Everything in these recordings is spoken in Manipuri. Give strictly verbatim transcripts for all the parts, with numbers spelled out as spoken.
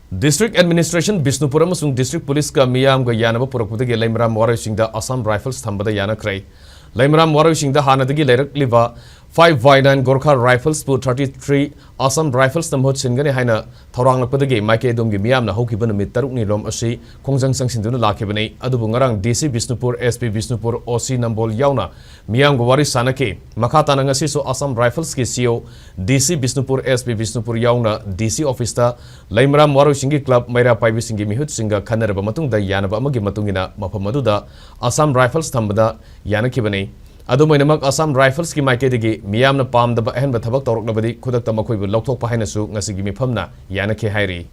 District Administration ꯕꯤꯁꯅꯨꯄꯨꯔ ꯑꯃꯁꯨꯡ District Policeꯀ ꯃꯤꯌꯥꯝꯒ ꯌꯥꯅꯕ ꯄꯨꯔꯛꯄꯗꯒꯤ ꯂꯩꯃꯔꯥꯝ ꯋꯥꯔꯣꯏꯁꯤꯡꯗ Assam Rifles ꯊꯝꯕꯗ ꯌꯥꯅꯈ꯭ꯔꯦ꯫ ꯂꯩꯃꯔꯥꯝ ꯋꯥꯔꯣꯏꯁꯤꯡꯗ ꯍꯥꯟꯅꯗꯒꯤ ꯂꯩꯔꯛꯂꯤꯕ five by nine Gorkha Riflesꯄꯨ thirty three Assam Riflesꯅ ꯃꯍꯨꯠ ꯁꯤꯟꯒꯅꯤ ꯍꯥꯏꯅ ꯊꯧꯔꯥꯡꯂꯛꯄꯗꯒꯤ ꯃꯥꯏꯀꯩ ꯑꯗꯣꯝꯒꯤ ꯃꯤꯌꯥꯝꯅ ꯍꯧꯈꯤꯕ ꯅꯨꯃꯤꯠ ꯇꯔꯨꯛꯅꯤ ꯂꯣꯝ ꯑꯁꯤ ꯈꯣꯡꯖꯪ ꯆꯪꯁꯤꯟꯗꯨꯅ ꯂꯥꯛꯈꯤꯕꯅꯤ꯫ ꯑꯗꯨꯕꯨ ꯉꯔꯥꯡ D C Bishnupur, S P Bishnupur, O C ꯅꯝꯕꯣꯜ ꯌꯥꯎꯅ ꯃꯤꯌꯥꯝꯒ ꯋꯥꯔꯤ ꯁꯥꯟꯅꯈꯤ꯫ ꯃꯈꯥ ꯇꯥꯅ ꯉꯁꯤꯁꯨ Assam Riflesꯀꯤ C O, D C Bishnupur, S P Bishnupur ꯌꯥꯎꯅ D C officeꯇ ꯂꯩꯃꯔꯥꯝ ꯋꯥꯔꯣꯏꯁꯤꯡꯒꯤ club ꯃꯩꯔꯥ ꯄꯥꯏꯕꯤꯁꯤꯡꯒꯤ ꯃꯤꯍꯨꯠꯁꯤꯡꯒ ꯈꯟꯅꯔꯕ ꯃꯇꯨꯡꯗ ꯌꯥꯅꯕ ꯑꯃꯒꯤ ꯃꯇꯨꯡ ꯏꯟꯅ ꯃꯐꯝ ꯑꯗꯨꯗ Assam Rifles ꯊꯝꯕꯗ ꯌꯥꯅꯈꯤꯕꯅꯤ꯫ ꯑꯗꯨꯝ ꯑꯣꯏꯅꯃꯛ, Assam Riflesꯀꯤ ꯃꯥꯏꯀꯩꯗꯒꯤ ꯃꯤꯌꯥꯝꯅ ꯄꯥꯝꯗꯕ ꯑꯍꯦꯟꯕ ꯊꯕꯛ ꯇꯧꯔꯛꯂꯕꯗꯤ ꯈꯨꯗꯛꯇ ꯃꯈꯣꯏꯕꯨ ꯂꯧꯊꯣꯛꯄ ꯍꯥꯏꯅꯁꯨ ꯉꯁꯤꯒꯤ ꯃꯤꯐꯝꯅ ꯌꯥꯅꯈꯤ ꯍꯥꯏꯔꯤ꯫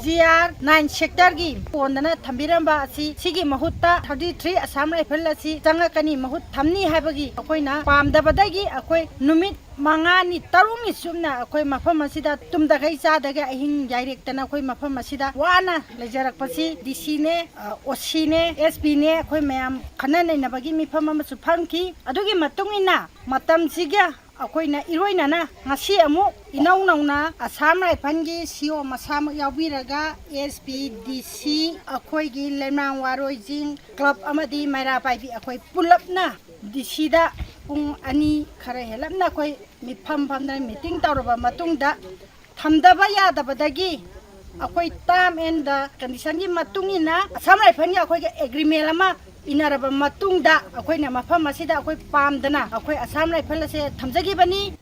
G R nine sectorꯒꯤ ꯄꯣꯟꯗꯅ ꯊꯝꯕꯤꯔꯝꯕ ꯑꯁꯤ, ꯁꯤꯒꯤ ꯃꯍꯨꯠꯇ thirty three Assam Rifle ꯑꯁꯤ ꯆꯪꯉꯛꯀꯅꯤ, ꯃꯍꯨꯠ ꯊꯝꯅꯤ ꯍꯥꯏꯕꯒꯤ ꯑꯩꯈꯣꯏꯅ ꯄꯥꯝꯗꯕꯗꯒꯤ ꯑꯩꯈꯣꯏ ꯅꯨꯃꯤꯠ ꯃꯉꯥꯅꯤ, ꯇꯔꯨꯛꯅꯤ ꯆꯨꯞꯅ ꯑꯩꯈꯣꯏ ꯃꯐꯝ ꯑꯁꯤꯗ ꯇꯨꯝꯗꯈꯩ ꯆꯥꯗꯈꯩ ꯑꯍꯤꯡ ꯌꯥꯏꯔꯦꯛꯇꯅ ꯑꯩꯈꯣꯏ ꯃꯐꯝ ꯑꯁꯤꯗ ꯋꯥꯅ ꯂꯩꯖꯔꯛꯄꯁꯤ, D Cꯅꯦ, ꯑ, OCꯅꯦ, SPꯅꯦ, ꯑꯩꯈꯣꯏ ꯃꯌꯥꯝ ꯈꯟꯅ ꯅꯩꯅꯕꯒꯤ ꯃꯤꯐꯝ ꯑꯃꯁꯨ ꯐꯝꯈꯤ꯫ ꯑꯗꯨꯒꯤ ꯃꯇꯨꯡ ꯏꯟꯅ ꯃꯇꯝꯁꯤꯒ ꯑꯩꯈꯣꯏꯅ ꯏꯔꯣꯏꯅꯅ ꯉꯁꯤ ꯑꯃꯨꯛ ꯏꯅꯧ ꯅꯧꯅ Assam Rifleꯒꯤ C O ꯃꯁꯥꯃꯛ ꯌꯥꯎꯕꯤꯔꯒ, S P, D C, ꯑꯩꯈꯣꯏꯒꯤ ꯂꯩꯃꯔꯥꯝ ꯋꯥꯔꯣꯏꯁꯤꯡ club ꯑꯃꯗꯤ ꯃꯩꯔꯥ ꯄꯥꯏꯕꯤ, ꯑꯩꯈꯣꯏ ꯄꯨꯂꯞꯅ D Cꯗ ꯄꯨꯡ ꯑꯅꯤ ꯈꯔ ꯍꯦꯜꯂꯞꯅ ꯑꯩꯈꯣꯏ ꯃꯤꯐꯝ ꯐꯝꯗꯅ meeting ꯇꯧꯔꯕ ꯃꯇꯨꯡꯗ, ꯊꯝꯗꯕ ꯌꯥꯗꯕꯗꯒꯤ ꯑꯩꯈꯣꯏ term and conditionꯒꯤ ꯃꯇꯨꯡ ꯏꯟꯅ Assam Rifleꯒꯤ ꯑꯩꯈꯣꯏꯒꯤ agreement ꯑꯃ ꯏꯟꯅꯔꯕ ꯃꯇꯨꯡꯗ, ꯑꯩꯈꯣꯏꯅ ꯃꯐꯝ ꯑꯁꯤꯗ ꯑꯩꯈꯣꯏ ꯄꯥꯝꯗꯅ ꯑꯩꯈꯣꯏ Assam Rifle ꯑꯁꯦ ꯊꯝꯖꯈꯤꯕꯅꯤ꯫